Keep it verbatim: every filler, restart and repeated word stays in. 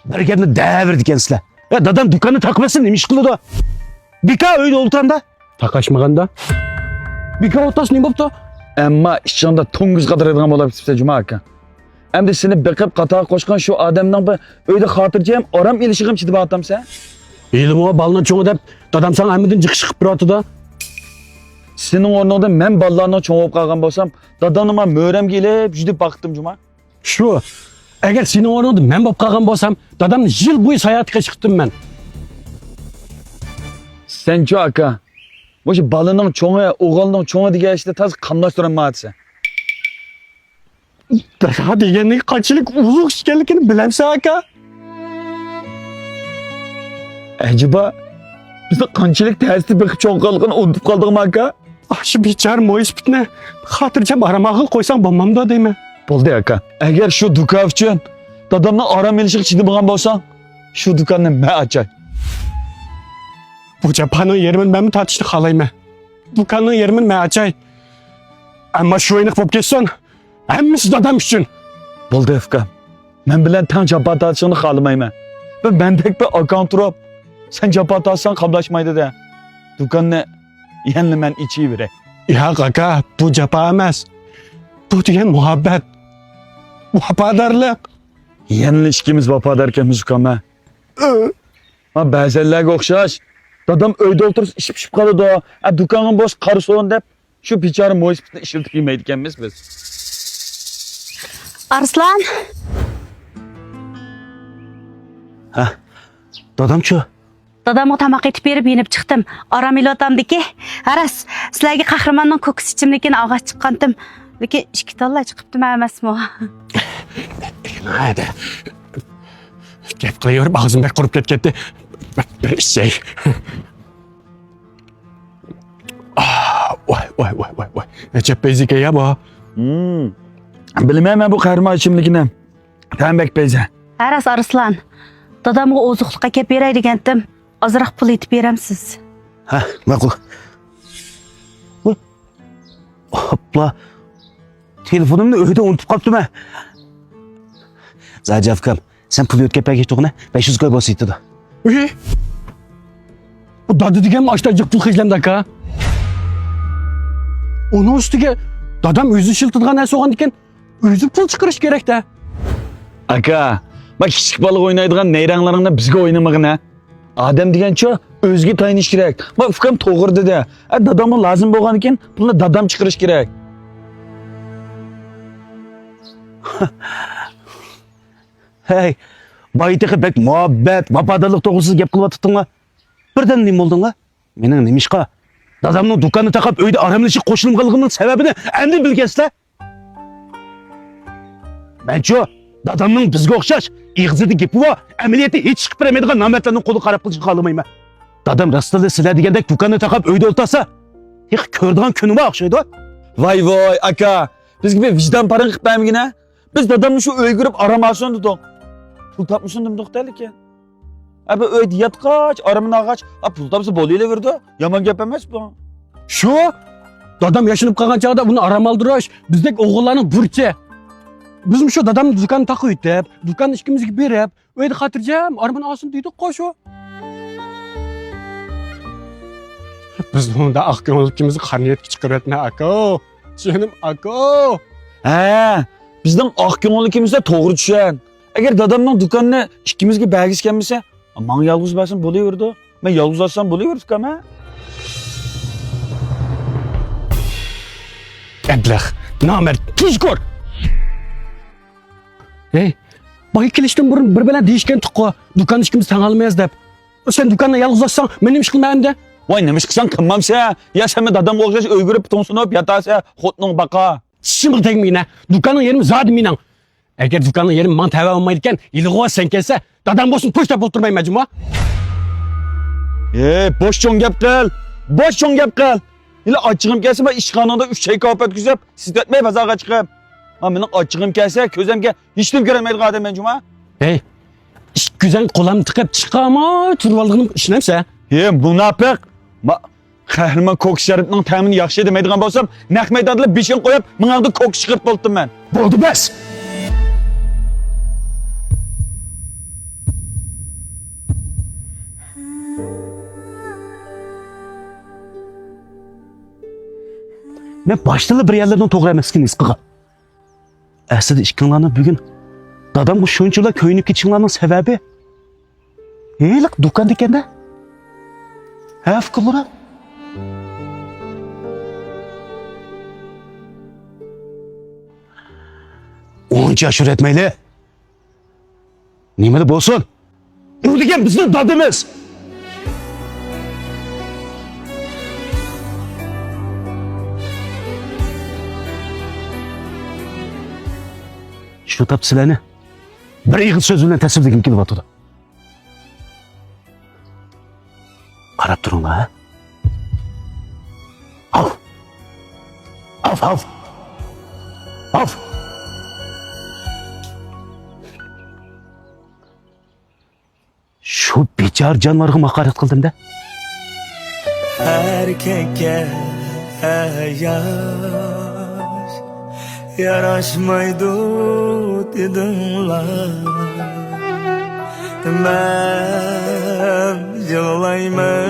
بىر گەپنى دەۋېرىدىكەنسىلەر. يا، دادام دۇكاننى تاقىۋەتسە نېمە ئىش قىلىدۇ؟ بىكار ئۆيدە ئولتۇرامدا. تاقاشمىغاندا؟ بىكار ئولتۇرسا نېمە بوپتۇ؟ ئەمما ئىچىڭدە توڭگۇز قاترايدىغان بولۇپ كېتىپسەن، جۇما ئاكا. ئەمدى سېنى بېقىپ، قاتارغا قوشقان شۇ ئادەمنىڭ بىر ئۆيدە خاتىرجەم، ئارام ئېلىشىغىمۇ چىدىمايۋاتامسەن؟ ھېلىمۇ بالىنىڭ چوڭى دەپ، دادام ساڭا ھەممىدىن جىق ئىش قىلىپ بېرىۋاتىدۇ. سېنىڭ ئورنۇڭدا مەن بالىلارنىڭ چوڭى بولۇپ قالغان بولسام، دادامنى مانا مۈرەمگە ئېلىپ يۈدۈپ باقتىم، جۇما. شۇ. ئەگەر سېنىڭ ئورنۇڭدا مەن بولۇپ قالغان بولسام، دادامنى يىل بويى ساياھەتكە چىقىتتىم مەن. سەنچۇ، ئاكا؟ مۇشۇ بالىنىڭ چوڭى، ئوغۇلنىڭ چوڭى دېگەن ئىشنى تازا قاملاشتۇرالمايۋاتىسەن. دادا دېگەننىڭ قانچىلىك ئۇلۇغ ئىش ئىكەنلىكىنى بىلەمسەن، ئاكا؟ ئەجەبا، بىزنى قانچىلىك تەستە بېقىپ چوڭ قىلغىنىنى ئۇنتۇپ قالدىڭمۇ، ئاكا؟ ئاشۇ بىچارە مويسىپىتنى خاتىرجەم ئارام ئالغىلى قويساڭ بولمامدۇ دەيمەن. بولدى، ئاكا. ئەگەر شۇ دۇكان ئۈچۈن دادامنىڭ ئارام ئېلىشىغا چىدىمىغان بولساڭ، شۇ دۇكاننى مەن ئاچاي. بۇ جاپانىڭ يېرىمىنى مەنمۇ تارتىشنى خالايمەن. دۇكاننىڭ يېرىمىنى مەن ئاچاي. ئەمما شۇ ئېنىق بولۇپ كەتسۇن، ھەممىسى دادام ئۈچۈن. بولدى، ئۇكام. مەن بىلەن تەڭ جاپا تارتىشىڭنى خالىمايمەن. بىر مەندەك بىر ئاكاڭ تۇرۇپ، سەن جاپا تارتساڭ قاملاشمايدۇ-دە. دۇكاننى يەنىلا مەن ئېچىۋېرەي. ياق، ئاكا، بۇ جاپا ئەمەس. بۇ دېگەن مۇھەببەت، ۋاپادارلىق. يەنىلا ئىككىمىز ۋاپاداركەنمىز، ئۇكام، ھە؟ ئۆ. ما بەزەنلەرگە ئوخشاش، دادام ئۆيدە ئولتۇرسا ئىششىپ-پىشىپ قالىدۇ، ئە، دۇكانغا بولسا قارىسۇن دەپ، شۇ بىچارە مويسىپىتنى ئىشلىتىپ يېمەيدىكەنمىز بىز. ئارسلان! ھە، دادامچۇ؟ دادامغا تاماق ئېتىپ بېرىپ يېنىپ چىقتىم. ئارام ئېلىۋاتامدىكى. ھە راست، سىلەرگە قەھرىماننىڭ كوكۇس ئىچىملىكىنى ئالغاچ چىققانتىم. لېكىن ئىككى تاللا چىقىپتىمەن ئەمەسمۇ؟ ھەدە. گەپ قىلىۋېرىپ ئاغزىم بەك قۇرۇپ كەتكەنتى. بىر ئىچەي. ئاھ، ۋاي، ۋاي، ۋاي، ۋاي، ۋاي. ئەجەب پەيزى ئىكەن يا بۇ. ھىم. بىلىمەن مەن بۇ قەھرىمان ئىچىملىكىنى. تەمى بەك پەيزى. ھە راست، ئارسلان. دادامغا ئوزۇقلۇق ئەكەپ بېرەي دېگەنتىم. ئازراق پۇل ئېتىپ بېرەمسىز؟ ھە، ماقۇل. ۋاي. ئاپلا. تېلېفونۇمنى ئۆيدە ئۇنتۇپ قاپتىمەن. زاجاف ئۇكام، سەن پۇل يۆتكەپ بەرگەچ تۇغىنە، بەش يۈز كوي بولسا يېتىدۇ. ئېي! بۇ دادا دېگەنمۇ ئاشتا جىق پۇل خەجلەمدۇ ئاكا. ئۇنىڭ ئۈستىگە دادام ئۆزى ئىشلىتىدىغان نەرسە بولغاندىكىن، ئۆزى پۇل چىقىرىش كېرەك-دە. ئاكا، ما كىچىك بالىغا ئوينايدىغان نەيرەڭلىرىڭنى بىزگە ئوينىمىغىن ھە. ئادەم دېگەنچۇ ئۆزىگە تايىنىش كېرەك. ما ئۇكام توغرا دېدى. ئە، دادامغا لازىم بولغاندىكىن پۇلنى دادام چىقىرىش كېرەك. ھەي، بايا تېخى بەك مۇھەببەت، ۋاپادارلىق توغرىسىدا گەپ قىلىۋاتاتتىڭلار. بىردەن نېمە بولدۇڭلار؟ مېنىڭ نېمىشقا دادامنىڭ دۇكاننى تاقاپ ئۆيدە ئاراملىشىپ قوشۇلمىغانلىقىنىڭ سەۋەبىنى ئەمدى بىلگەنسىلەر؟ مەنچۇ، دادامنىڭ بىزگە ئوخشاش ئېغىزىدا گېپى بار، ئەمەلىيەتتە ھېچ چىقىپ بېرەلمەيدىغان نامەردلەرنىڭ قولىغا قاراپ قېلىشىنى خالىمايمەن. دادام راستلا سىلەر دېگەندەك دۇكاننى تاقاپ ئۆيدە ئولتۇرسا، تېخى كۆرىدىغان كۈنى بار ئوخشايدۇ. ۋاي ۋاي، ئاكا، بىزگە بىر ۋىجدان پارىڭ قىلىپ بەرمىگىنە. بىز دادامنى شۇ ئۆيگە كىرىپ ئارام ئالسۇن دېدۇق. پۇل تاپمىسۇن دېمىدۇق-دە لېكىن. ئە، بىر ئۆيدە ياتقاچ، ئارىمىنى ئالغاچ، ئا، پۇل تاپسا بولۇۋېرىدۇ. يامان گەپ ئەمەس بۇ. شۇ، دادام ياشىنىپ قالغان چاغدا ئۇنى ئارام ئالدۇرۇش، بىزدەك ئوغۇللارنىڭ بۇرچى. بىزمۇ شۇ دادامنى دۇكاننى تاقىۋېتىپ، دۇكاننى ئىككىمىزگە بېرىپ، ئۆيدە خاتىرجەم ئارىمىنى ئالسۇن دېدۇققۇ شۇ. بىز ئۇندا ئاق كۆڭۈللۈكىمىزنى قارا نىيەتكە چىقىرىۋەتمە ئاكا. جېنىم ئاكا. ھە، بىزنىڭ ئاق كۆڭۈللۈكىمىزنى توغرا چۈشەن. ئەگەر دادامنىڭ دۇكانىنى ئىككىمىزگە بەرگۈسى كەلمىسە، ماڭا يالغۇز بەرسۇن بولۇۋېرىدۇ. مەن يالغۇز ئاچسام بولۇۋېرىدۇ ئۇكام ھە. ئەبلەخ، نامەرد، تۇزكور! ھەي، بايا كېلىشتىن بۇرۇن بىر بىلەن دېيىشكەنتۇققۇ، دۇكاننى ئىككىمىز تەڭ ئالىمىز دەپ. سەن دۇكاننى يالغۇز ئاچساڭ، مەن نېمە ئىش قىلىمەن ئەمدى؟ ۋاي، نېمە ئىش قىلساڭ قىلمامسەن؟ يا سەنمۇ دادامغا ئوخشاش ئۆيگە كىرىپ توڭسۇنۇپ ياتارسەن، خوتۇنۇڭ باقا. چىشىمغا تەگمىگىن ھە. دۇكاننىڭ يېرىمى زادى مېنىڭ. ئەگەر دۇكاننىڭ يېرىمى ماڭا تەۋە بولمايدىكەن، ھېلىغۇ سەن كەلسە، دادام بولسۇن پوچتا ئولتۇرمايمەن جۇمۇ. ھەي، بوش چوڭ گەپ قىل. بوش چوڭ گەپ قىل. ھېلى ئاچچىقىم كەلسە، مەن ئىشخانىڭدا ئۈچ چاي كاۋاپ ئۆتكۈزۈپ، سېتىۋەتمەي بازارغا چىقىپ. ھا، مېنىڭ ئاچچىقىم كەلسە، كۆزۈمگە ھېچنېمە كۆرەلمەيدىغان ئادەممەن جۇمۇ. ھەي، ئىككى كۆزۈڭ قولام تىقىپ چىقامۇ تۇرۇۋالغىنىم ئىشىنەمسەن؟ ھەي، مۇناپىق! ما، قەھرىمان كوكۇس شەربىتىنىڭ تەمىنى ياخشى دېمەيدىغان بولسام، نەق مەيداندىلا بېشىڭنى قويۇپ، مېڭەڭدىن كوكۇس چىقىرىپ بولدۇم مەن. بولدى، بەس! مەن باشتىلا بىر يەرلەرنىڭ توغرا ئەمەسلىكىنى ھېس قىلغان. ئەسلىدە ئىككىڭلارنىڭ بۈگۈن دادامغا شۇنچىلا كۆيۈنۈپ كېتىشىڭلارنىڭ سەۋەبى ھېلىقى دۇكاندا ئىكەن-دە. ھە، ئۇكىلىرى؟ ئۇنچە ياشۇرۇۋەتمەيلى. نېمىلا بولسۇن، ئۇ دېگەن بىزنىڭ دادىمىز. شۇ تاپتا سىلەرنى بىر ئېغىز سۆز بىلەن تەسۋىرلىگۈم كېلىۋاتىدۇ. قاراپ تۇرۇڭلار، ھە؟ ئاۋ! ئاۋ، ئاۋ! ئاۋ! شۇ بىچارە جانىۋارغا ھاقارەت قىلدىم-دە. ئەركەككە ياش ياراشمايدۇ دېدىڭلار. مەن يىغلايمەن.